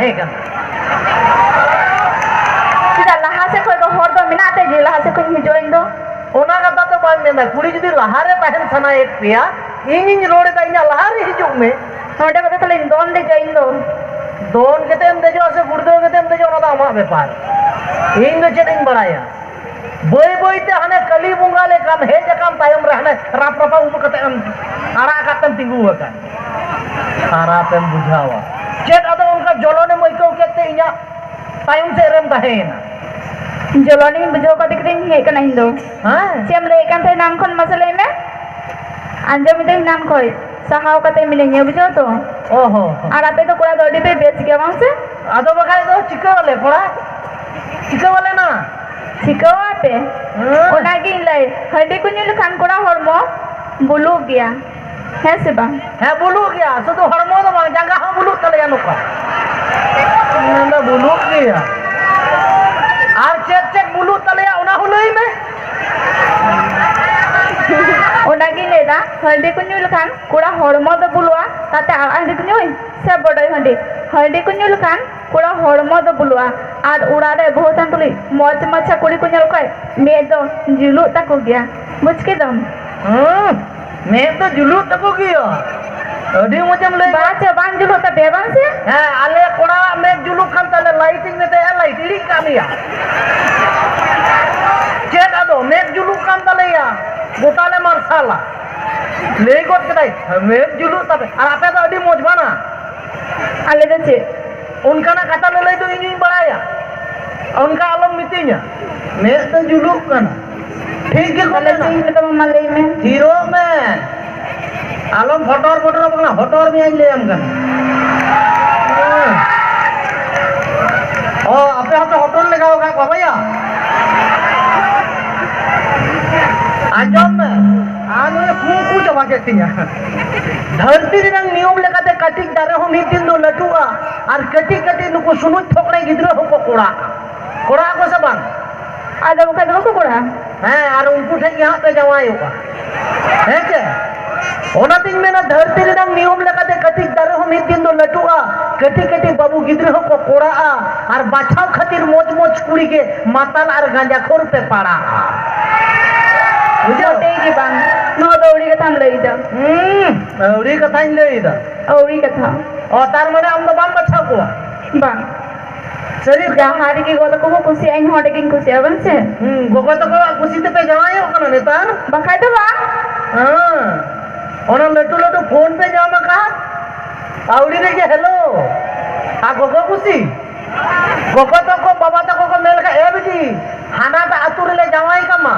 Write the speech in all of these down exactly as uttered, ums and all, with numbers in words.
ᱦᱮᱸ ᱠᱟᱱᱟ᱾ ᱪᱮᱫᱟᱜ ᱞᱟᱦᱟ ᱥᱮᱫ ᱠᱷᱚᱱ ᱫᱚ ᱦᱚᱨ ᱫᱚ ᱢᱮᱱᱟᱜ ᱛᱮ ᱡᱮ ᱞᱟᱦᱟ ᱥᱮᱫ ᱠᱷᱚᱱ ᱤᱧ ᱦᱤᱡᱩᱜᱼᱟ ᱤᱧ ᱫᱚ? ᱚᱱᱟ ᱠᱟᱛᱷᱟ ᱫᱚ ᱵᱟᱹᱧ ᱢᱮᱱᱫᱟ, ᱠᱩᱲᱤ ᱡᱩᱫᱤ ᱞᱟᱦᱟᱨᱮ ᱛᱟᱦᱮᱱ ᱥᱟᱱᱟᱭᱮᱫ ᱯᱮᱭᱟ, ᱤᱧᱤᱧ ᱨᱚᱲ ᱮᱫᱟ, ᱤᱧᱟᱹᱜ ᱞᱟᱦᱟᱨᱮ ᱦᱤᱡᱩᱜ ᱢᱮ᱾ ᱱᱚᱰᱮ ᱠᱷᱚᱱ ᱫᱚ ᱛᱟᱦᱞᱮᱧ ᱫᱚᱱ ᱫᱮᱡᱚᱜᱼᱟ ᱤᱧ ᱫᱚ᱾ ᱫᱚᱱ ᱠᱟᱛᱮᱢ ᱫᱮᱡᱚᱜᱼᱟ ᱥᱮ ᱜᱩᱲᱫᱟᱹᱣ ᱠᱟᱛᱮᱢ ᱫᱮᱡᱚᱜᱼᱟ, ᱚᱱᱟ ᱫᱚ ᱟᱢᱟᱜ ᱵᱮᱯᱟᱨ, ᱤᱧ ᱫᱚ ᱪᱮᱫ ᱤᱧ ᱵᱟᱲᱟᱭᱟ? ᱵᱟᱹᱭ ᱵᱟᱹᱭ ᱛᱮ ᱦᱟᱱᱮ ᱠᱟᱹᱞᱤ ᱵᱚᱸᱜᱟ ᱞᱮᱠᱟᱢ ᱦᱮᱡ ᱟᱠᱟᱱ ᱛᱟᱭᱚᱢ ᱨᱮ ᱦᱟᱱᱮ ᱨᱟᱯ ᱨᱟᱯᱟ ᱩᱵ ᱠᱟᱛᱮ ᱮᱢ ᱟᱲᱟᱜ ᱟᱠᱟᱫ ᱛᱮᱢ ᱛᱤᱸᱜᱩ ᱟᱠᱟᱱ᱾ ᱠᱷᱟᱨᱟᱯ ᱮᱢ ᱵᱩᱡᱷᱟᱹᱣᱟ᱾ ᱪᱮᱫ ᱟᱫᱚ ᱚᱱᱠᱟ ᱡᱚᱞᱚᱱᱮᱢ ᱟᱹᱭᱠᱟᱹᱣ ᱠᱮᱫ ᱛᱮ ᱤᱧᱟᱹᱜ ᱛᱟᱭᱚᱢ ᱥᱮᱫ ᱨᱮᱢ ᱛᱟᱦᱮᱸᱭᱮᱱᱟ? ᱡᱚᱞᱚᱱᱤᱧ ᱵᱩᱡᱷᱟᱹᱣ ᱠᱟᱛᱮ ᱜᱮᱧ ᱦᱮᱡ ᱠᱟᱱᱟ ᱤᱧ ᱫᱚ᱾ ᱦᱮᱸ? ᱪᱮᱫ ᱮᱢ ᱞᱟᱹᱭᱮᱫ ᱠᱟᱱ ᱛᱟᱦᱮᱸ ᱮᱱᱟᱝ ᱠᱷᱚᱱ ᱢᱟᱥᱮ ᱞᱟᱹᱭ ᱢᱮ? ᱟᱸᱡᱚᱢ ᱮᱫᱟᱹᱧ ᱮᱱᱟᱝ ᱠᱷᱚᱱ ᱥᱟᱦᱟᱣ ᱠᱟᱛᱮ ᱢᱤᱱᱟᱹᱧᱟ, ᱵᱩᱡᱷᱟᱹᱣ ᱛᱚ? ᱚ ᱦᱚᱸ ᱦᱚᱸ᱾ ᱟᱨ ᱟᱯᱮ ᱫᱚ ᱠᱚᱲᱟ ᱫᱚ ᱟᱹᱰᱤ ᱯᱮ ᱵᱮᱥ ᱜᱮᱭᱟ ᱵᱟᱝ ᱥᱮ? ᱟᱫᱚ ᱵᱟᱠᱷᱟᱡ ᱫᱚ ᱪᱤᱠᱟᱹᱣᱟᱞᱮ ᱠᱚᱲᱟ? ᱪᱤᱠᱟᱹᱣᱟᱞᱮ ᱱᱟ? ᱪᱤᱠᱟᱹᱣᱟᱯᱮ? ᱦᱮᱸ᱾ ᱚᱱᱟᱜᱤᱧ ᱞᱟᱹᱭ, ᱦᱟᱺᱰᱤ ᱠᱚ ᱧᱩ ᱞᱮᱠᱷᱟᱱ ᱠᱚᱲᱟ ᱦᱚᱲᱢᱚ ᱵᱩᱞᱩᱜ ᱜᱮᱭᱟ, ᱦᱮᱸ ᱥᱮ ᱵᱟᱝ? ᱦᱮᱸ, ᱵᱩᱞᱩᱜ ᱜᱮᱭᱟ, ᱥᱩᱫᱷᱩ ᱦᱚᱲᱢᱚ ᱫᱚ ᱵᱟᱝ, ᱡᱟᱸᱜᱟ ᱦᱚᱸ ᱵᱩᱞᱩᱜ ᱛᱟᱞᱮᱭᱟ ᱱᱚᱝᱠᱟ᱾ ᱢᱮᱱᱫᱟ ᱵᱩᱞᱩᱜ ᱜᱮᱭᱟ᱾ ᱟᱨ ᱪᱮᱫ ᱪᱮᱫ ᱵᱩᱞᱩᱜ ᱛᱟᱞᱮᱭᱟ ᱚᱱᱟ ᱦᱚᱸ ᱞᱟᱹᱭ ᱢᱮ᱾ ᱚᱱᱟᱜᱤᱧ ᱞᱟᱹᱭᱫᱟ, ᱦᱟᱺᱰᱤ ᱠᱚ ᱧᱩ ᱞᱮᱠᱷᱟᱱ ᱠᱚᱲᱟ ᱦᱚᱲᱢᱚ ᱫᱚ ᱵᱩᱞᱩᱜᱼᱟ, ᱛᱟᱛᱮ ᱟᱲᱟᱜ ᱦᱟᱺᱰᱤ ᱠᱚ ᱧᱩᱭ ᱥᱮ ᱵᱚᱰᱚᱡ ᱦᱟᱺᱰᱤ? ᱦᱟᱺᱰᱤ ᱠᱚ ᱧᱩ ᱞᱮᱠᱷᱟᱱ ᱠᱚᱲᱟ ᱦᱚᱲᱢᱚ ᱫᱚ ᱵᱩᱞᱩᱜᱼᱟ᱾ ᱟᱨ ᱚᱲᱟᱜ ᱨᱮ ᱵᱟᱹᱦᱩ ᱥᱟᱱᱛᱩᱲᱤ ᱢᱚᱡᱽ ᱢᱟᱪᱷᱟ ᱠᱩᱲᱤ ᱠᱚ ᱧᱮᱞ ᱠᱷᱟᱡ ᱢᱮᱫ ᱫᱚ ᱡᱩᱞᱩᱜ ᱛᱟᱠᱚ ᱜᱮᱭᱟ, ᱵᱩᱡᱽ ᱠᱮᱫᱟᱢ? ᱦᱩᱸ, ᱢᱮᱫ ᱫᱚ ᱡᱩᱞᱩᱜ ᱛᱟᱠᱚ ᱜᱮᱭᱟ᱾ ᱟᱹᱰᱤ ᱢᱚᱡᱮᱢ ᱞᱟᱹᱭ ᱠᱮᱫᱟ᱾ ᱵᱟᱝ ᱪᱮ, ᱵᱟᱝ ᱡᱩᱞᱩᱜ ᱛᱟᱯᱮᱭᱟ ᱵᱟᱝ ᱥᱮ? ᱦᱮᱸ, ᱟᱞᱮ ᱠᱚᱲᱟᱣᱟᱜ ᱢᱮᱫ ᱡᱩᱞᱩᱜ ᱠᱟᱱ ᱛᱟᱞᱮ, ᱞᱟᱭᱤᱴ ᱤᱧ ᱢᱮᱛᱟᱭᱟ, ᱞᱟᱭᱤᱴ ᱤᱲᱤᱡ ᱠᱟᱜ ᱢᱮᱭᱟ᱾ ᱪᱮᱫ ᱟᱫᱚ, ᱢᱮᱫ ᱡᱩᱞᱩᱜ ᱠᱟᱱ ᱛᱟᱞᱮᱭᱟ, ᱜᱚᱴᱟ ᱞᱮ ᱢᱟᱨᱥᱟᱞᱟ᱾ ᱞᱟᱹᱭ ᱜᱚᱫ ᱠᱮᱫᱟᱭ, ᱢᱮᱫ ᱡᱩᱞᱩᱜ ᱛᱟᱯᱮ, ᱟᱨ ᱟᱯᱮ ᱫᱚ ᱟᱹᱰᱤ ᱢᱚᱡᱽ ᱵᱟᱝᱟ? ᱟᱞᱮ ᱫᱚ ᱪᱮᱫ? ᱚᱱᱠᱟᱱᱟᱜ ᱠᱟᱛᱷᱟ ᱞᱟᱹᱞᱟᱹᱭ ᱫᱚ ᱤᱧᱤᱧ ᱵᱟᱲᱟᱭᱟ, ᱚᱱᱠᱟ ᱟᱞᱚᱢ ᱢᱤᱛᱟᱹᱧᱟ᱾ ᱢᱮᱫ ᱫᱚ ᱡᱩᱞᱩᱜ ᱠᱟᱱᱟ, ᱴᱷᱤᱠ ᱜᱮᱠᱚ ᱛᱟᱦᱞᱮ ᱢᱮᱱᱟ᱾ ᱪᱮᱫ ᱤᱧ ᱢᱮᱛᱟᱢᱟ ᱢᱟ ᱞᱟᱹᱭ ᱢᱮ᱾ ᱛᱷᱤᱨᱚᱜ ᱢᱮ, ᱟᱞᱚᱢ ᱯᱷᱚᱴᱚᱨ ᱯᱚᱴᱚᱨ ᱵᱟᱝᱟ, ᱦᱚᱴᱚᱨ ᱢᱮᱭᱟᱧ ᱞᱟᱹᱭᱟᱢ ᱠᱟᱱᱟ᱾ ᱦᱮᱸ᱾ ᱚ, ᱟᱯᱮ ᱦᱚᱸᱯᱮ ᱦᱚᱴᱚᱨ ᱞᱮᱜᱟᱣ ᱟᱠᱟᱫ ᱠᱚᱣᱟ ᱵᱚᱭᱦᱟ? ᱟᱸᱡᱚᱢ ᱢᱮ, ᱟᱨ ᱱᱩᱭ ᱠᱩ ᱠᱩ ᱪᱟᱵᱟ ᱠᱮᱫ ᱛᱤᱧᱟ᱾ ᱫᱷᱟᱹᱨᱛᱤ ᱨᱮᱱᱟᱝ ᱱᱤᱭᱚᱢ ᱞᱮᱠᱟᱛᱮ ᱠᱟᱹᱴᱤᱡ ᱫᱟᱨᱮ ᱦᱚᱸ ᱢᱤᱫ ᱫᱤᱱ ᱫᱚ ᱞᱟᱹᱴᱩᱜᱼᱟ, ᱟᱨ ᱠᱟᱹᱴᱤᱡ ᱠᱟᱹᱴᱤᱡ ᱱᱩᱠᱩ ᱥᱩᱱᱩᱡ ᱛᱷᱚᱠᱲᱮ ᱜᱤᱫᱽᱨᱟᱹ ᱦᱚᱸᱠᱚ ᱠᱚᱲᱟᱜᱼᱟ᱾ ᱠᱚᱲᱟᱜ ᱟᱠᱚ ᱥᱮ ᱵᱟᱝ? ᱟᱫᱚ ᱵᱟᱠᱷᱟᱡ ᱫᱚ ᱵᱟᱠᱚ ᱠᱚᱲᱟᱜᱼᱟ᱾ ᱦᱮᱸ, ᱟᱨ ᱩᱱᱠᱩ ᱴᱷᱮᱡ ᱜᱮ ᱦᱟᱸᱜ ᱯᱮ ᱡᱟᱶᱟᱭᱚᱜᱼᱟ᱾ ᱦᱮᱸ ᱪᱮ? ᱚᱱᱟᱛᱤᱧ ᱢᱮᱱᱟ, ᱫᱷᱟᱹᱨᱛᱤ ᱨᱮᱱᱟᱜ ᱱᱤᱭᱚᱢ ᱞᱮᱠᱟᱛᱮ ᱠᱟᱹᱴᱤᱡ ᱫᱟᱨᱮ ᱦᱚᱸ ᱢᱤᱫ ᱫᱤᱱ ᱫᱚ ᱞᱟᱹᱴᱩᱜᱼᱟ, ᱠᱟᱹᱴᱤᱡ ᱠᱟᱹᱴᱤᱡ ᱵᱟᱹᱵᱩ ᱜᱤᱫᱽᱨᱟᱹ ᱦᱚᱸᱠᱚ ᱠᱚᱲᱟᱜᱼᱟ, ᱟᱨ ᱵᱟᱪᱷᱟᱣ ᱠᱷᱟᱹᱛᱤᱨ ᱢᱚᱡᱽ ᱢᱚᱡᱽ ᱠᱩᱲᱤ ᱜᱮ ᱢᱟᱛᱟᱞ ᱟᱨ ᱜᱟᱸᱡᱟᱠᱷᱳᱨ ᱯᱮ ᱯᱟᱲᱟᱜᱼᱟ᱾ ᱵᱩᱡᱷᱟᱹᱣ? ᱢᱚᱴᱮ ᱜᱮ ᱵᱟᱝ, ᱱᱚᱣᱟ ᱫᱚ ᱟᱹᱣᱲᱤ ᱠᱟᱛᱷᱟᱢ ᱞᱟᱹᱭ ᱮᱫᱟ᱾ ᱦᱩᱸ, ᱟᱹᱣᱲᱤ ᱠᱟᱛᱷᱟᱧ ᱞᱟᱹᱭ ᱮᱫᱟ᱾ ᱟᱹᱣᱲᱤ ᱠᱟᱛᱷᱟ᱾ ᱚ, ᱛᱟᱨ ᱢᱟᱱᱮ ᱟᱢ ᱫᱚ ᱵᱟᱢ ᱵᱟᱪᱷᱟᱣ ᱠᱚᱣᱟ? ᱵᱟᱝ᱾ ᱥᱟᱹᱨᱤ ᱠᱟᱛᱷᱟ᱾ ᱡᱟᱦᱟᱸ ᱨᱮᱜᱮ ᱜᱚ ᱛᱟᱠᱚ ᱠᱚ ᱠᱩᱥᱤᱭᱟᱜᱼᱟ, ᱤᱧ ᱦᱚᱸ ᱚᱸᱰᱮ ᱜᱤᱧ ᱠᱩᱥᱤᱭᱟᱜᱼᱟ, ᱵᱟᱝ ᱥᱮ? ᱦᱩᱸ, ᱜᱚᱜᱚ ᱛᱟᱠᱚᱣᱟᱜ ᱠᱩᱥᱤ ᱛᱮᱯᱮ ᱡᱟᱶᱟᱭᱚᱜ ᱠᱟᱱᱟ ᱱᱮᱛᱟᱨ? ᱵᱟᱠᱷᱟᱡ ᱫᱚ ᱵᱟᱝ᱾ ᱦᱮᱸ, ᱚᱱᱟ ᱞᱟᱹᱴᱩ ᱞᱟᱹᱴᱩ ᱯᱷᱳᱱ ᱯᱮ ᱧᱟᱢ ᱟᱠᱟᱫ, ᱟᱹᱣᱲᱤ ᱨᱮᱜᱮ ᱦᱮᱞᱳ᱾ ᱟᱨ ᱜᱚᱜᱚ ᱠᱩᱥᱤ? ᱜᱚᱜᱚ ᱛᱟᱠᱚ, ᱵᱟᱵᱟ ᱛᱟᱠᱚ ᱠᱚ ᱢᱮᱱ ᱞᱮᱠᱷᱟᱱ, "ᱮ ᱵᱤᱴᱤ, ᱦᱟᱱᱟᱴᱟᱜ ᱟᱹᱛᱩ ᱨᱮᱞᱮ ᱡᱟᱶᱟᱭ ᱠᱟᱢᱟ,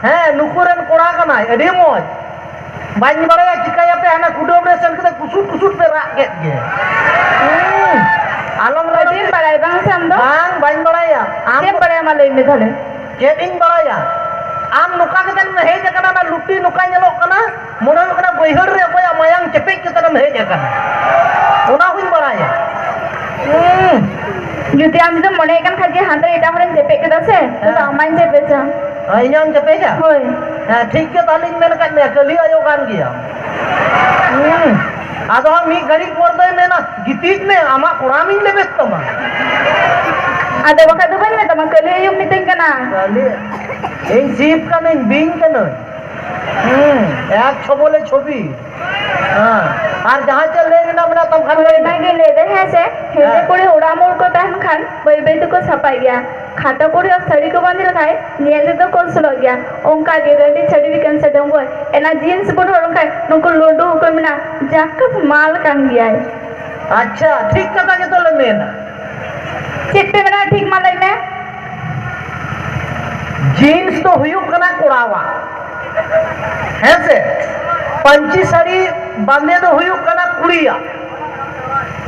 ᱦᱮᱸ, ᱱᱩᱠᱩ ᱨᱮᱱ ᱠᱚᱲᱟ ᱠᱟᱱᱟᱭ, ᱟᱹᱰᱤ ᱢᱚᱡᱽ᱾ ᱵᱟᱹᱧ ᱵᱟᱲᱟᱭᱟ ᱪᱤᱠᱟᱹᱭᱟᱯᱮ, ᱦᱟᱱᱟ ᱠᱩᱰᱟᱹᱢ ᱨᱮ ᱥᱮᱱ ᱠᱟᱛᱮ ᱠᱩᱥᱩᱴ ᱠᱩᱥᱩᱴ ᱯᱮ ᱨᱟᱜ ᱠᱮᱫ ᱜᱮ᱾ ᱦᱩᱸ, ᱟᱞᱚᱢ ᱨᱚᱲ ᱟᱹᱰᱤᱢ ᱵᱟᱲᱟᱭᱟ ᱵᱟᱝ ᱥᱮ ᱟᱢ ᱫᱚ? ᱵᱟᱝ, ᱵᱟᱹᱧ ᱵᱟᱲᱟᱭᱟ᱾ ᱟᱢ ᱪᱮᱫ ᱮᱢ ᱵᱟᱲᱟᱭᱟ ᱢᱟ ᱞᱟᱹᱭ ᱢᱮ ᱛᱟᱦᱞᱮ᱾ ᱪᱮᱫ ᱤᱧ ᱵᱟᱲᱟᱭᱟ? ᱟᱢ ᱱᱚᱝᱠᱟ ᱠᱟᱛᱮᱢ ᱦᱮᱡ ᱟᱠᱟᱱᱟ, ᱚᱱᱟ ᱞᱩᱴᱤ ᱱᱚᱝᱠᱟ ᱧᱮᱞᱚᱜ ᱠᱟᱱᱟ, ᱢᱚᱱᱮ ᱦᱩᱭᱩᱜ ᱠᱟᱱᱟ ᱵᱟᱹᱭᱦᱟᱹᱲ ᱨᱮ ᱚᱠᱚᱭᱟᱜ ᱢᱟᱭᱟᱝ ᱪᱮᱯᱮᱡ ᱠᱟᱛᱮᱢ ᱦᱮᱡ ᱟᱠᱟᱱᱟ, ᱚᱱᱟ ᱦᱚᱸᱧ ᱵᱟᱲᱟᱭᱟ᱾ ᱦᱩᱸ᱾ ᱡᱩᱫᱤ ᱟᱢ ᱡᱩᱫᱤᱢ ᱢᱚᱱᱮᱭᱮᱫ ᱠᱟᱱ ᱠᱷᱟᱡ ᱡᱮ ᱦᱟᱱᱛᱮ ᱨᱮ ᱮᱴᱟᱜ ᱦᱚᱲᱮᱢ ᱪᱮᱯᱮᱡ ᱠᱮᱫᱟ ᱥᱮ, ᱛᱚ ᱦᱮᱸ᱾ ᱟᱢᱟᱧ ᱪᱮᱯᱮᱡᱟ᱾ ᱦᱮᱸ, ᱤᱧᱟᱹᱜ ᱮᱢ ᱪᱮᱯᱮᱡᱟ? ᱦᱳᱭ᱾ ᱦᱮᱸ, ᱴᱷᱤᱠ ᱜᱮ, ᱛᱟᱦᱞᱮᱧ ᱢᱮᱱ ᱟᱠᱟᱫ ᱢᱮᱭᱟ, ᱠᱟᱹᱞᱤ ᱟᱭᱳ ᱠᱟᱱ ᱜᱮᱭᱟᱢ᱾ ᱦᱩᱸ᱾ ᱟᱫᱚ ᱦᱟᱸᱜ ᱢᱤᱫ ᱜᱷᱟᱹᱲᱤᱡ ᱯᱚᱨ ᱫᱚᱭ ᱢᱮᱱᱟ, "ᱜᱤᱛᱤᱡ ᱢᱮ, ᱟᱢᱟᱜ ᱠᱚᱲᱟᱢᱤᱧ ᱞᱮᱵᱮᱫ ᱛᱟᱢᱟ᱾" ᱟᱫᱚ ᱵᱟᱠᱷᱟᱡ ᱫᱚ ᱵᱟᱹᱧ ᱢᱮᱛᱟᱢᱟ, ᱠᱟᱹᱞᱤ ᱟᱭᱳᱢ ᱢᱤᱛᱟᱹᱧ ᱠᱟᱱᱟ᱾ ᱠᱟᱹᱞᱤ, ᱤᱧ ᱥᱤᱯ ᱠᱟᱹᱱᱟᱹᱧ, ᱵᱤᱧ ᱠᱟᱹᱱᱟᱹᱧ᱾ ᱦᱩᱸ, ᱮᱠ ᱪᱷᱚᱵᱚᱞᱮ ᱪᱷᱚᱵᱤ᱾ ᱦᱮᱸ, ᱟᱨ ᱡᱟᱦᱟᱸ ᱪᱮᱫ ᱞᱟᱹᱭ ᱨᱮᱱᱟᱜ ᱢᱮᱱᱟᱜ ᱛᱟᱢ ᱠᱷᱟᱱ ᱞᱟᱹᱭ ᱢᱮ᱾ ᱚᱱᱟᱜᱮ ᱞᱟᱹᱭ ᱫᱟᱭ, ᱦᱮᱸ ᱥᱮ? ᱦᱮᱸᱫᱮ ᱦᱮᱸ᱾ ᱠᱩᱲᱤ ᱚᱲᱟᱜ ᱢᱳᱲ ᱠᱚ ᱛᱟᱦᱮᱱ ᱠᱷᱟᱱ ᱵᱟᱹᱭ ᱵᱟᱹᱭ ᱛᱮᱠᱚ ᱥᱟᱯᱷᱟᱭ ᱜᱮᱭᱟ᱾ ᱠᱷᱟᱴᱚ ᱠᱩᱲᱤ ᱟᱨ ᱥᱟᱹᱲᱤ ᱠᱚ ᱵᱟᱸᱫᱮ ᱞᱮᱠᱷᱟᱡ ᱧᱮᱞ ᱛᱮᱫᱚ ᱠᱚ ᱥᱚᱞᱚᱜ ᱜᱮᱭᱟ᱾ ᱚᱱᱠᱟ ᱜᱮ ᱨᱟᱺᱰᱤ ᱪᱷᱟᱹᱰᱣᱤ ᱠᱟᱱ ᱥᱮ ᱰᱚᱸᱜᱚᱨ, ᱮᱱᱟ ᱡᱤᱱᱥ ᱵᱩᱴ ᱦᱚᱨᱚᱜ ᱞᱮᱠᱷᱟᱡ ᱱᱩᱠᱩ ᱞᱩᱰᱩ ᱦᱚᱸᱠᱚ ᱢᱮᱱᱟ, "ᱡᱟᱠᱟᱥ ᱢᱟᱞ ᱠᱟᱱ ᱜᱮᱭᱟᱭ᱾" ᱟᱪᱪᱷᱟ, ᱴᱷᱤᱠ ᱠᱟᱛᱷᱟ ᱜᱮᱛᱚ ᱞᱮ ᱢᱮᱱᱟ᱾ ᱪᱮᱫ ᱯᱮ ᱢᱮᱱᱟ, ᱴᱷᱤᱠ ᱢᱟ ᱞᱟᱹᱭ ᱢᱮ᱾ ᱡᱤᱱᱥ ᱫᱚ ᱦᱩᱭᱩᱜ ᱠᱟᱱᱟ ᱠᱚᱲᱟᱣᱟᱜ, ᱦᱮᱸ ᱥᱮ? ᱯᱟᱹᱧᱪᱤ ᱥᱟᱹᱲᱤ ᱵᱟᱸᱫᱮ ᱫᱚ ᱦᱩᱭᱩᱜ ᱠᱟᱱᱟ ᱠᱩᱲᱤᱭᱟᱜ᱾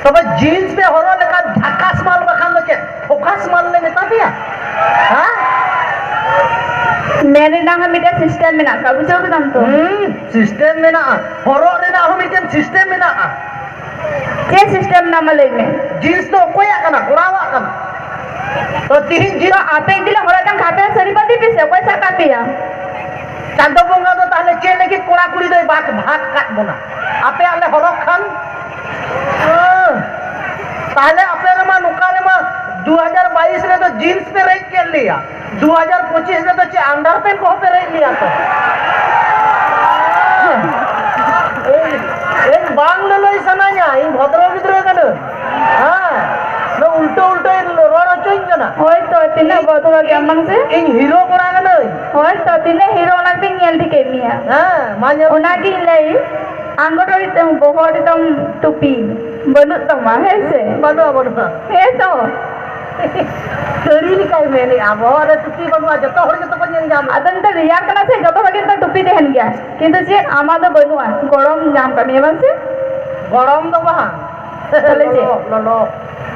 ᱛᱚᱵᱮ ᱡᱤᱱᱥ ᱯᱮ ᱦᱚᱨᱚᱜ ᱞᱮᱠᱷᱟᱱ ᱡᱷᱟᱠᱟᱥ ᱢᱟᱞ, ᱵᱟᱠᱷᱟᱱ ᱫᱚ ᱪᱮᱫ ᱯᱷᱳᱠᱟᱥ ᱢᱟᱞ ᱞᱮ ᱢᱮᱛᱟ ᱯᱮᱭᱟ? ᱦᱮᱸ? ᱢᱮᱱ ᱨᱮᱱᱟᱜ ᱦᱚᱸ ᱢᱤᱫᱴᱮᱱ ᱥᱤᱥᱴᱮᱢ ᱢᱮᱱᱟᱜ ᱟᱠᱟᱫ, ᱵᱩᱡᱷᱟᱹᱣ ᱠᱮᱫᱟᱢ ᱛᱚ? ᱦᱩᱸ, ᱥᱤᱥᱴᱮᱢ ᱢᱮᱱᱟᱜᱼᱟ, ᱦᱚᱨᱚᱜ ᱨᱮᱱᱟᱜ ᱦᱚᱸ ᱢᱤᱫᱴᱮᱱ ᱥᱤᱥᱴᱮᱢ ᱢᱮᱱᱟᱜᱼᱟ᱾ ᱪᱮᱫ ᱥᱤᱥᱴᱮᱢ ᱢᱮᱱᱟᱜᱼᱟ ᱢᱟ ᱞᱟᱹᱭ ᱢᱮ? ᱡᱤᱱᱥ ᱫᱚ ᱚᱠᱚᱭᱟᱜ ᱠᱟᱱᱟ? ᱠᱚᱲᱟᱣᱟᱜ ᱠᱟᱱᱟ᱾ ᱛᱚ ᱛᱤᱦᱤᱧ ᱡᱤᱱ ᱛᱚ ᱟᱯᱮ ᱤᱫᱤ ᱞᱮ ᱦᱚᱨᱚᱜ ᱠᱟᱱ ᱠᱷᱟᱱ ᱟᱯᱮ ᱥᱟᱹᱲᱤ ᱵᱟᱸᱫᱮ ᱯᱮ ᱥᱮ ᱚᱠᱚᱭ ᱥᱟᱵ ᱠᱟᱜ ᱯᱮᱭᱟ? ᱪᱟᱸᱫᱚ ᱵᱚᱸᱜᱟ ᱫᱚ ᱛᱟᱦᱞᱮ ᱪᱮᱫ ᱞᱟᱹᱜᱤᱫ ᱠᱚᱲᱟ ᱠᱩᱲᱤ ᱫᱚᱭ ᱵᱟᱫ ᱵᱷᱟᱜᱽ ᱠᱟᱫ ᱵᱚᱱᱟ? ᱟᱯᱮᱭᱟᱜ ᱞᱮ ᱦᱚᱨᱚᱜ ᱠᱷᱟᱱ? ᱦᱮᱸ᱾ ᱛᱟᱦᱞᱮ ᱟᱯᱮ ᱨᱮᱢᱟ ᱱᱚᱝᱠᱟ ᱨᱮᱢᱟ ᱫᱩ ᱦᱟᱡᱟᱨ ᱵᱟᱭᱤᱥ ᱨᱮᱫᱚ ᱡᱤᱱᱥ ᱯᱮ ᱨᱮᱡ ᱠᱮᱫ ᱞᱮᱭᱟ, ᱫᱩ ᱦᱟᱡᱟᱨ ᱯᱚᱸᱪᱤᱥ ᱨᱮᱫᱚ ᱪᱮᱫ ᱟᱱᱰᱟᱨ ᱯᱮᱱᱴ ᱠᱚᱦᱚᱸ ᱯᱮ ᱨᱮᱡ ᱞᱮᱭᱟ ᱛᱚ? ᱦᱮᱸ᱾ ᱤᱧ, ᱤᱧ ᱵᱟᱝ ᱞᱟᱹᱞᱟᱹᱭ ᱥᱟᱱᱟᱧᱟ, ᱤᱧ ᱵᱷᱚᱫᱨᱚ ᱜᱤᱫᱽᱨᱟᱹ ᱠᱟᱹᱱᱟᱹᱧ᱾ ᱦᱮᱸ᱾ ᱱᱚᱣᱟ ᱩᱞᱴᱟᱹ ᱩᱞᱴᱟᱹ ᱨᱚᱲ ᱦᱚᱪᱚᱧ ᱠᱟᱱᱟ᱾ ᱦᱳᱭ ᱛᱚ, ᱛᱤᱱᱟᱹᱜ ᱤᱧ, ᱵᱚᱛᱚᱨ ᱜᱮᱭᱟᱢ ᱵᱟᱝ ᱥᱮ? ᱤᱧ ᱦᱤᱨᱳ ᱠᱚᱲᱟ ᱠᱟᱹᱱᱟᱹᱧ᱾ ᱦᱳᱭ ᱛᱚ, ᱛᱤᱱᱟᱹᱜ ᱦᱤᱨᱳ ᱚᱱᱟ ᱜᱮᱧ ᱧᱮᱞ ᱴᱷᱤᱠᱟᱹᱭᱮᱫ ᱢᱮᱭᱟ᱾ ᱦᱮᱸ, ᱢᱟ ᱧᱮᱞ᱾ ᱚᱱᱟᱜᱤᱧ ᱞᱟᱹᱭ, ᱟᱝᱜᱚᱴ ᱨᱮ ᱵᱚᱦᱚᱜ ᱨᱮᱫᱚᱢ ᱴᱩᱯᱤ ᱵᱟᱹᱱᱩᱜ ᱛᱟᱢᱟ, ᱦᱮᱸ ᱥᱮ? ᱵᱟᱹᱱᱩᱜᱼᱟ, ᱵᱟᱹᱱᱩᱜᱼᱟ᱾ ᱦᱮᱸ ᱛᱚ᱾ ᱥᱟᱹᱨᱤ ᱞᱮᱠᱟᱭ ᱢᱮᱱᱮᱫᱼᱟ, ᱵᱚᱦᱚᱜ ᱨᱮ ᱴᱩᱯᱤ ᱵᱟᱹᱱᱩᱜᱼᱟ, ᱡᱚᱛᱚ ᱦᱚᱲ ᱜᱮᱛᱚ ᱠᱚ ᱧᱮᱞ ᱧᱟᱢ ᱮᱫᱟ᱾ ᱟᱫᱚ ᱱᱤᱛᱚᱜ ᱨᱮᱭᱟᱲ ᱠᱟᱱᱟ ᱥᱮ, ᱡᱚᱛᱚ ᱦᱚᱲ ᱜᱮ ᱱᱤᱛᱚᱜ ᱴᱩᱯᱤ ᱛᱟᱦᱮᱱ ᱜᱮᱭᱟ, ᱠᱤᱱᱛᱩ ᱪᱮᱫ ᱟᱢᱟᱜ ᱫᱚ ᱵᱟᱹᱱᱩᱜᱼᱟ, ᱜᱚᱨᱚᱢ ᱧᱟᱢ ᱠᱟᱜ ᱢᱮᱭᱟ ᱵᱟᱝ ᱥᱮ? ᱜᱚᱨᱚᱢ ᱫᱚ ᱵᱟᱝ᱾ ᱛᱟᱦᱞᱮ ᱪᱮᱫ? ᱞᱚᱞᱚ, ᱞᱚᱞᱚ᱾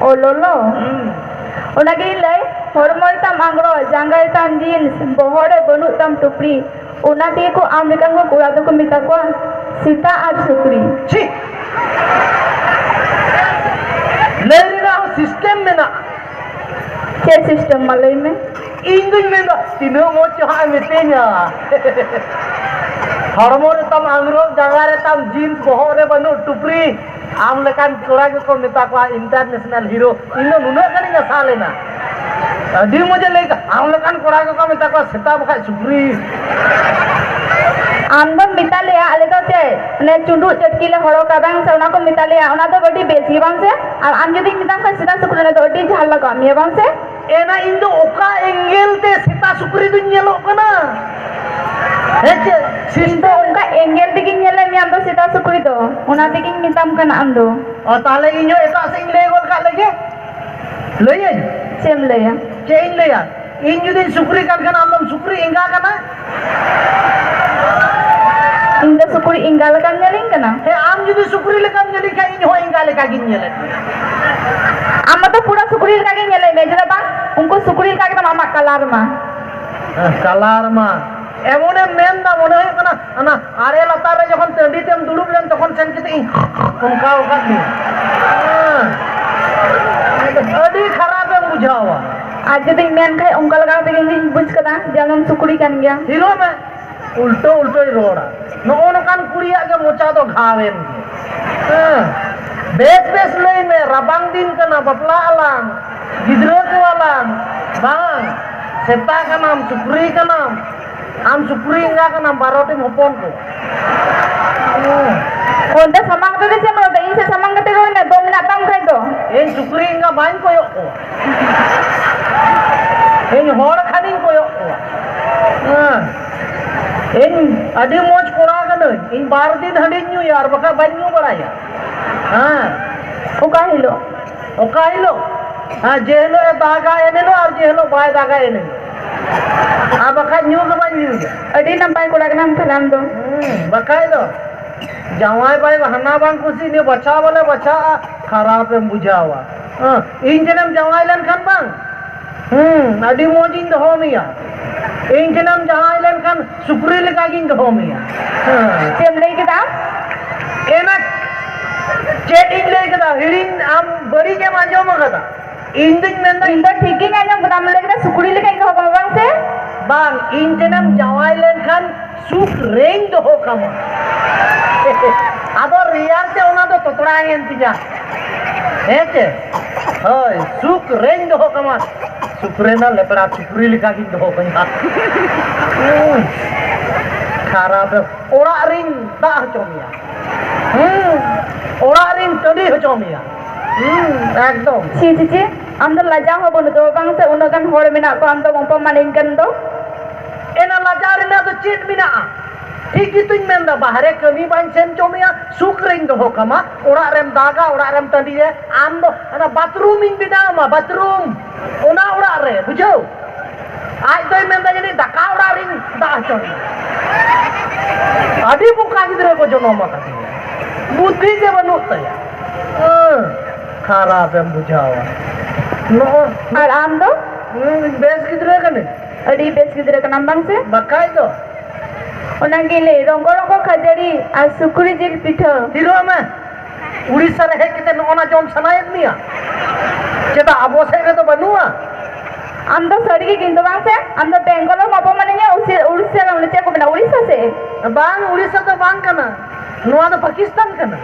ᱚ, ᱞᱚᱞᱚ? ᱦᱩᱸ᱾ ᱚᱱᱟᱜᱤᱧ ᱞᱟᱹᱭ, ᱦᱚᱲᱢᱚ ᱨᱮᱛᱟᱢ ᱟᱝᱨᱚᱵ, ᱡᱟᱸᱜᱟ ᱨᱮᱛᱟᱢ ᱡᱤᱱᱥ, ᱵᱚᱦᱚᱜ ᱨᱮ ᱵᱟᱹᱱᱩᱜ ᱛᱟᱢ ᱴᱩᱯᱨᱤ, ᱚᱱᱟ ᱛᱮᱜᱮ ᱠᱚ ᱟᱢ ᱞᱮᱠᱟᱱ ᱠᱚ ᱠᱚᱲᱟ ᱫᱚᱠᱚ ᱢᱮᱛᱟ ᱠᱚᱣᱟ ᱥᱮᱛᱟ ᱟᱨ ᱥᱩᱠᱨᱤ᱾ ᱪᱷᱤ! ᱞᱟᱹᱭ ᱨᱮᱱᱟᱜ ᱦᱚᱸ system ᱢᱮᱱᱟᱜᱼᱟ᱾ ᱪᱮᱫ system ᱢᱟ ᱞᱟᱹᱭ ᱢᱮ? ᱤᱧ ᱫᱩᱧ ᱢᱮᱱᱫᱟ, ᱛᱤᱱᱟᱹᱜ ᱢᱚᱡᱽ ᱪᱚ ᱦᱟᱸᱜ ᱮ ᱢᱤᱛᱟᱹᱧᱟ᱾ ᱦᱚᱲᱢᱚ ᱨᱮᱛᱟᱢ ᱟᱝᱨᱚᱵ, ᱡᱟᱸᱜᱟ ᱨᱮᱛᱟᱢ ᱡᱤᱱᱥ, ᱵᱚᱦᱚᱜ ᱨᱮ ᱵᱟᱹᱱᱩᱜ ᱴᱩᱯᱨᱤ, ᱟᱢ ᱞᱮᱠᱟᱱ ᱠᱚᱲᱟ ᱜᱮᱠᱚ ᱢᱮᱛᱟ ᱠᱚᱣᱟ international hero᱾ ᱤᱧ ᱫᱚ ᱱᱩᱱᱟᱹᱜ ᱜᱟᱱᱤᱧ ᱟᱥᱟ ᱞᱮᱱᱟ᱾ ᱟᱹᱰᱤ ᱢᱚᱡᱮ ᱞᱟᱹᱭ ᱠᱮᱫᱟ, ᱟᱢ ᱞᱮᱠᱟᱱ ᱠᱚᱲᱟ ᱜᱮᱠᱚ ᱢᱮᱛᱟ ᱠᱚᱣᱟ ᱥᱮᱛᱟ ᱵᱟᱠᱷᱟᱡ ᱥᱩᱠᱨᱤ᱾ ᱟᱢ ᱫᱚᱢ ᱢᱮᱛᱟ ᱞᱮᱭᱟ, ᱟᱞᱮ ᱫᱚ ᱪᱮᱫ, ᱚᱱᱮ ᱪᱩᱸᱰᱩᱜ ᱪᱟᱹᱴᱠᱤ ᱞᱮ ᱦᱚᱨᱚᱜᱟ ᱵᱟᱝ ᱥᱮ, ᱚᱱᱟ ᱠᱚ ᱢᱮᱛᱟ ᱞᱮᱭᱟ, ᱚᱱᱟ ᱫᱚ ᱟᱹᱰᱤ ᱵᱮᱥ ᱜᱮ ᱵᱟᱝ ᱥᱮ? ᱟᱨ ᱟᱢ ᱡᱩᱫᱤᱧ ᱢᱮᱛᱟᱢ ᱠᱷᱟᱱ ᱥᱮᱛᱟ ᱥᱩᱠᱨᱤ, ᱚᱱᱟ ᱫᱚ ᱟᱹᱰᱤ ᱡᱷᱟᱞ ᱞᱟᱜᱟᱣ ᱢᱮᱭᱟ ᱵᱟᱝ ᱥᱮ? ᱮᱱᱟ, ᱤᱧ ᱫᱚ ᱚᱠᱟ angle ᱛᱮ ᱥᱮᱛᱟ ᱥᱩᱠᱨᱤ ᱫᱩᱧ ᱧᱮᱞᱚᱜ ᱠᱟᱱᱟ? ᱦᱮᱸ ᱪᱮ? ᱤᱧ ᱫᱚ system ᱚᱱᱠᱟ angle ᱛᱮᱜᱤᱧ ᱧᱮᱞᱮᱫ ᱢᱮᱭᱟ ᱟᱢ ᱫᱚ ᱥᱮᱛᱟ ᱥᱩᱠᱨᱤ ᱫᱚ, ᱚᱱᱟ ᱛᱮᱜᱤᱧ ᱢᱮᱛᱟᱢ ᱠᱟᱱᱟ ᱟᱢ ᱫᱚ᱾ ᱚ, ᱛᱟᱦᱞᱮ ᱤᱧ ᱦᱚᱸ ᱮᱴᱟᱜ ᱥᱮᱫ ᱤᱧ ᱞᱟᱹᱭ ᱜᱚᱫ ᱠᱟᱜ ᱞᱮᱜᱮ᱾ ᱞᱟᱹᱭᱟᱹᱧ? ᱪᱮᱫ ᱮᱢ ᱞᱟᱹᱭᱟ? ᱪᱮᱫ ᱤᱧ ᱞᱟᱹᱭᱟ? ᱤᱧ ᱡᱩᱫᱤᱧ ᱥᱩᱠᱨᱤ ᱠᱟᱱ ᱠᱷᱟᱱ ᱟᱢ ᱫᱚᱢ ᱥᱩᱠᱨᱤ ᱮᱸᱜᱟ ᱠᱟᱱᱟ? ᱤᱧ ᱫᱚ ᱥᱩᱠᱨᱤ ᱮᱸᱜᱟ ᱞᱮᱠᱟᱢ ᱧᱮᱞᱤᱧ ᱠᱟᱱᱟ? ᱦᱮᱸ, ᱟᱢ ᱡᱩᱫᱤ ᱥᱩᱠᱨᱤ ᱞᱮᱠᱟᱢ ᱧᱮᱞᱤᱧ ᱠᱷᱟᱱ, ᱤᱧ ᱦᱚᱸ ᱮᱸᱜᱟ ᱞᱮᱠᱟ ᱜᱤᱧ ᱧᱮᱞᱮᱫ ᱢᱮᱭᱟ᱾ ᱟᱢ ᱢᱟᱛᱚ ᱯᱩᱨᱟᱹ ᱥᱩᱠᱨᱤ ᱞᱮᱠᱟ ᱜᱮ ᱧᱮᱞᱮᱫ ᱢᱮ, ᱪᱮᱫᱟᱜ ᱵᱟᱝ? ᱩᱱᱠᱩ ᱥᱩᱠᱨᱤ ᱞᱮᱠᱟ ᱜᱮ ᱟᱢᱟᱜ colour ᱢᱟ᱾ ᱦᱮᱸ, colour ᱢᱟ ᱮᱢᱚᱱᱮᱢ ᱢᱮᱱ ᱫᱟ, ᱢᱚᱱᱮ ᱦᱩᱭᱩᱜ ᱠᱟᱱᱟ ᱦᱟᱱᱟ ᱟᱲᱮ ᱞᱟᱛᱟᱨ ᱨᱮ ᱡᱚᱠᱷᱚᱱ ᱴᱟᱺᱰᱤ ᱛᱮᱢ ᱫᱩᱲᱩᱵ ᱞᱮᱱ, ᱛᱚᱠᱷᱚᱱ ᱥᱮᱱ ᱠᱟᱛᱮ ᱤᱧ ᱚᱱᱠᱟ ᱟᱠᱟᱫ ᱢᱮᱭᱟ᱾ ᱦᱮᱸ᱾ ᱟᱹᱰᱤ ᱠᱷᱟᱨᱟᱯ ᱮᱢ ᱵᱩᱡᱷᱟᱹᱣᱟ᱾ ᱟᱨ ᱡᱩᱫᱤᱧ ᱢᱮᱱ ᱠᱷᱟᱡ, ᱚᱱᱠᱟ ᱞᱮᱠᱟ ᱛᱮᱜᱮ ᱤᱧ ᱵᱩᱡᱽ ᱠᱟᱫᱟ ᱡᱮ ᱟᱢᱮᱢ ᱥᱩᱠᱨᱤ ᱠᱟᱱ ᱜᱮᱭᱟ᱾ ᱦᱤᱨᱳ ᱢᱮ᱾ ᱩᱞᱴᱟᱹ ᱩᱞᱴᱟᱹᱭ ᱨᱚᱲᱟ᱾ ᱱᱚᱜᱼᱚ ᱱᱚᱝᱠᱟᱱ ᱠᱩᱲᱤᱭᱟᱜ ᱜᱮ ᱢᱚᱪᱟ ᱫᱚ ᱜᱷᱟᱣᱮᱱ ᱜᱮ᱾ ᱦᱮᱸ᱾ ᱵᱮᱥ ᱵᱮᱥ ᱞᱟᱹᱭ ᱢᱮ, ᱨᱟᱵᱟᱝ ᱫᱤᱱ ᱠᱟᱱᱟ, ᱵᱟᱯᱞᱟᱜ ᱟᱞᱟᱝ, ᱜᱤᱫᱽᱨᱟᱹ ᱠᱚᱣᱟᱞᱟᱝ᱾ ᱵᱟᱝ, ᱥᱮᱛᱟ ᱠᱟᱱᱟᱢ, ᱥᱩᱠᱨᱤ ᱠᱟᱱᱟᱢ, ᱟᱢ ᱥᱩᱠᱨᱤ ᱮᱸᱜᱟ ᱠᱟᱱᱟᱢ, ᱵᱟᱨᱚᱴᱤᱢ ᱦᱚᱯᱚᱱ ᱠᱚᱣᱟ᱾ ᱦᱮᱸ᱾ ᱚᱸᱰᱮ ᱥᱟᱢᱟᱝ ᱨᱮᱜᱮ ᱪᱮᱫ ᱮᱢ ᱨᱚᱲ ᱮᱫᱟ? ᱤᱧ ᱥᱮᱫ ᱥᱟᱢᱟᱝ ᱠᱟᱛᱮ ᱨᱚᱲ ᱢᱮ, ᱫᱚᱢ ᱢᱮᱱᱟᱜ ᱛᱟᱢ ᱠᱷᱟᱡ ᱫᱚ᱾ ᱤᱧ ᱥᱩᱠᱨᱤ ᱮᱸᱜᱟ ᱵᱟᱹᱧ ᱠᱚᱭᱚᱜ ᱠᱚᱣᱟ᱾ ᱤᱧ ᱦᱚᱲ ᱠᱷᱟᱱᱤᱧ ᱠᱚᱭᱚᱜ ᱠᱚᱣᱟ᱾ ᱦᱮᱸ᱾ ᱤᱧ ᱟᱹᱰᱤ ᱢᱚᱡᱽ ᱠᱚᱲᱟ ᱠᱟᱹᱱᱟᱹᱧ᱾ ᱤᱧ ᱵᱟᱨ ᱫᱤᱱ ᱦᱟᱺᱰᱤᱧ ᱧᱩᱭᱟ, ᱟᱨ ᱵᱟᱠᱷᱟᱡ ᱵᱟᱹᱧ ᱧᱩ ᱵᱟᱲᱟᱭᱟ᱾ ᱦᱮᱸ᱾ ᱚᱠᱟ ᱦᱤᱞᱳᱜ? ᱚᱠᱟ ᱦᱤᱞᱳᱜ? ᱦᱮᱸ, ᱡᱮ ᱦᱤᱞᱳᱜ ᱮ ᱫᱟᱜᱟ ᱮᱱ ᱦᱤᱞᱳᱜ, ᱟᱨ ᱡᱮ ᱦᱤᱞᱳᱜ ᱵᱟᱭ ᱫᱟᱜᱟ ᱮᱱ ᱦᱤᱞᱳᱜ᱾ ᱟᱨ ᱵᱟᱠᱷᱟᱡ ᱧᱩ ᱜᱮ ᱵᱟᱹᱧ ᱧᱩᱭᱟ᱾ ᱟᱹᱰᱤ ᱱᱟᱯᱟᱭ ᱠᱚᱲᱟ ᱠᱟᱱᱟᱢ ᱛᱟᱦᱞᱮ ᱟᱢ ᱫᱚ᱾ ᱦᱩᱸ, ᱵᱟᱠᱷᱟᱡ ᱫᱚ᱾ ᱡᱟᱶᱟᱭ ᱵᱟᱭ ᱦᱟᱱᱟ ᱵᱟᱝ ᱠᱩᱥᱤ, ᱱᱤᱭᱟᱹ ᱵᱟᱪᱷᱟᱣ ᱵᱟᱞᱮ ᱵᱟᱪᱷᱟᱜᱼᱟ, ᱠᱷᱟᱨᱟᱯ ᱮᱢ ᱵᱩᱡᱷᱟᱹᱣᱟ᱾ ᱦᱮᱸ, ᱤᱧ ᱴᱷᱮᱱᱮᱢ ᱡᱟᱶᱟᱭ ᱞᱮᱱᱠᱷᱟᱱ ᱵᱟᱝ? ᱦᱩᱸ, ᱟᱹᱰᱤ ᱢᱚᱡᱽ ᱤᱧ ᱫᱚᱦᱚ ᱢᱮᱭᱟ᱾ ᱤᱧ ᱴᱷᱮᱱᱮᱢ ᱡᱟᱶᱟᱭ ᱞᱮᱱᱠᱷᱟᱱ ᱥᱩᱠᱨᱤ ᱞᱮᱠᱟ ᱜᱤᱧ ᱫᱚᱦᱚ ᱢᱮᱭᱟ᱾ ᱦᱮᱸ᱾ ᱪᱮᱫ ᱮᱢ ᱞᱟᱹᱭ ᱠᱮᱫᱟ? ᱮᱱᱟ, ᱪᱮᱫ ᱤᱧ ᱞᱟᱹᱭ ᱠᱮᱫᱟ? ᱦᱤᱲᱤᱧ, ᱟᱢ ᱵᱟᱹᱲᱤᱡ ᱮᱢ ᱟᱸᱡᱚᱢ ᱟᱠᱟᱫᱟ? ᱤᱧ ᱫᱩᱧ ᱢᱮᱱᱫᱟ, ᱤᱧ ᱫᱚ ᱴᱷᱤᱠ ᱜᱤᱧ ᱟᱸᱡᱚᱢ ᱠᱮᱫᱟ, ᱟᱢ ᱞᱟᱹᱭ ᱠᱮᱫᱟ ᱥᱩᱠᱨᱤ ᱞᱮᱠᱟᱧ ᱫᱚᱦᱚ ᱠᱟᱢᱟ, ᱵᱟᱝ ᱥᱮ? ᱵᱟᱝ, ᱤᱧ ᱴᱷᱮᱱᱮᱢ ᱡᱟᱶᱟᱭ ᱞᱮᱱᱠᱷᱟᱱ ᱥᱩᱠ ᱨᱮᱧ ᱫᱚᱦᱚ ᱠᱟᱢᱟ᱾ ᱟᱫᱚ ᱨᱮᱭᱟᱲ ᱛᱮ ᱚᱱᱟ ᱫᱚ ᱛᱚᱛᱲᱟᱭᱮᱱ ᱛᱤᱧᱟ᱾ ᱦᱮᱸ ᱪᱮ? ᱦᱳᱭ, ᱥᱩᱠ ᱨᱮᱧ ᱫᱚᱦᱚ ᱠᱟᱢᱟ᱾ ᱥᱩᱠ ᱨᱮᱱᱟᱜ ᱞᱮᱯᱲᱟ ᱥᱩᱠᱨᱤ ᱞᱮᱠᱟ ᱜᱤᱧ ᱫᱚᱦᱚ ᱠᱟᱢᱟ᱾ ᱦᱩᱸ᱾ ᱠᱷᱟᱨᱟᱯ, ᱚᱲᱟᱜ ᱨᱤᱧ ᱫᱟᱜ ᱦᱚᱪᱚ ᱢᱮᱭᱟ᱾ ᱦᱩᱸ᱾ ᱚᱲᱟᱜ ᱨᱤᱧ ᱴᱟᱺᱰᱤ ᱦᱚᱪᱚ ᱢᱮᱭᱟ᱾ ᱦᱩᱸ, ᱮᱠᱫᱚᱢ᱾ ᱪᱷᱤ, ᱪᱷᱤ, ᱪᱷᱤ, ᱟᱢ ᱫᱚ ᱞᱟᱡᱟᱣ ᱦᱚᱸ ᱵᱟᱹᱱᱩᱜ ᱛᱟᱢᱟ ᱵᱟᱝ ᱥᱮ? ᱩᱱᱟᱹᱜ ᱜᱟᱱ ᱦᱚᱲ ᱢᱮᱱᱟᱜ ᱠᱚᱣᱟ, ᱟᱢ ᱫᱚᱢ ᱚᱯᱚᱢᱟᱱᱤᱧ ᱠᱟᱱ ᱫᱚ᱾ ᱮᱱᱟ ᱞᱟᱡᱟᱣ ᱨᱮᱱᱟᱜ ᱫᱚ ᱪᱮᱫ ᱢᱮᱱᱟᱜᱼᱟ? ᱴᱷᱤᱠ ᱜᱮᱛᱚᱧ ᱢᱮᱱᱫᱟ, ᱵᱟᱦᱨᱮ ᱠᱟᱹᱢᱤ ᱵᱟᱹᱧ ᱥᱮᱱ ᱦᱚᱪᱚ ᱢᱮᱭᱟ, ᱥᱩᱠ ᱨᱮᱧ ᱫᱚᱦᱚ ᱠᱟᱢᱟ᱾ ᱚᱲᱟᱜ ᱨᱮᱢ ᱫᱟᱜᱟ, ᱚᱲᱟᱜ ᱨᱮᱢ ᱴᱟᱺᱰᱤᱭᱟ, ᱟᱢ ᱫᱚ ᱚᱱᱟ ᱵᱟᱛᱷᱨᱩᱢ ᱤᱧ ᱵᱮᱱᱟᱣ ᱟᱢᱟ, ᱵᱟᱛᱷᱨᱩᱢ᱾ ᱚᱱᱟ ᱚᱲᱟᱜ ᱨᱮ, ᱵᱩᱡᱷᱟᱹᱣ? ᱟᱡ ᱫᱚᱭ ᱢᱮᱱᱫᱟ ᱡᱟᱹᱱᱤᱡ ᱫᱟᱠᱟ ᱚᱲᱟᱜ ᱨᱤᱧ ᱫᱟᱜ ᱦᱚᱪᱚ ᱢᱮᱭᱟ᱾ ᱟᱹᱰᱤ ᱵᱚᱠᱟ ᱜᱤᱫᱽᱨᱟᱹ ᱠᱚ ᱡᱚᱱᱚᱢ ᱟᱠᱟᱫᱮᱭᱟ, ᱵᱩᱫᱽᱫᱷᱤ ᱜᱮ ᱵᱟᱹᱱᱩᱜ ᱛᱟᱭᱟ᱾ ᱦᱮᱸ, ᱠᱷᱟᱨᱟᱯ ᱮᱢ ᱵᱩᱡᱷᱟᱹᱣᱟ᱾ ᱱᱚᱜᱼᱚ ᱟᱨ ᱟᱢ ᱫᱚ? ᱦᱩᱸ, ᱵᱮᱥ ᱜᱤᱫᱽᱨᱟᱹ ᱠᱟᱹᱱᱟᱹᱧ᱾ ᱟᱹᱰᱤ ᱵᱮᱥ ᱜᱤᱫᱽᱨᱟᱹ ᱠᱟᱱᱟᱢ ᱵᱟᱝ ᱥᱮ? ᱵᱟᱠᱷᱟᱡ ᱫᱚ᱾ ᱚᱱᱟᱜᱮ ᱞᱟᱹᱭ, ᱨᱚᱝᱜᱚ ᱨᱚᱝᱜᱚ ᱠᱷᱟᱹᱡᱟᱹᱲᱤ ᱟᱨ ᱥᱩᱠᱨᱤ ᱡᱤᱞ ᱯᱤᱴᱷᱟᱹ᱾ ᱛᱷᱤᱨᱚᱜ ᱢᱮ᱾ ᱩᱲᱤᱥᱥᱟ ᱨᱮ ᱦᱮᱡ ᱠᱟᱛᱮ ᱱᱚᱜᱼᱚ ᱱᱟ ᱡᱚᱢ ᱥᱟᱱᱟᱭᱮᱫ ᱢᱮᱭᱟ? ᱪᱮᱫᱟᱜ ᱟᱵᱚ ᱥᱮᱫ ᱨᱮᱫᱚ ᱵᱟᱹᱱᱩᱜᱼᱟ? ᱟᱢ ᱫᱚ ᱥᱟᱹᱨᱤ ᱜᱮ ᱠᱤᱱᱛᱩ, ᱵᱟᱝ ᱥᱮ? ᱟᱢ ᱫᱚ ᱵᱮᱝᱜᱚᱞ ᱮᱢ ᱚᱯᱚᱢᱟᱱᱤᱧᱟ, ᱩᱲᱤᱥᱥᱟ, ᱩᱲᱤᱥᱥᱟ ᱨᱮ ᱪᱮᱫ ᱠᱚ ᱢᱮᱱᱟ, ᱩᱲᱤᱥᱥᱟ ᱥᱮ? ᱵᱟᱝ, ᱩᱲᱤᱥᱥᱟ ᱫᱚ ᱵᱟᱝ ᱠᱟᱱᱟ, ᱱᱚᱣᱟ ᱫᱚ ᱯᱟᱠᱤᱥᱛᱟᱱ ᱠᱟᱱᱟ᱾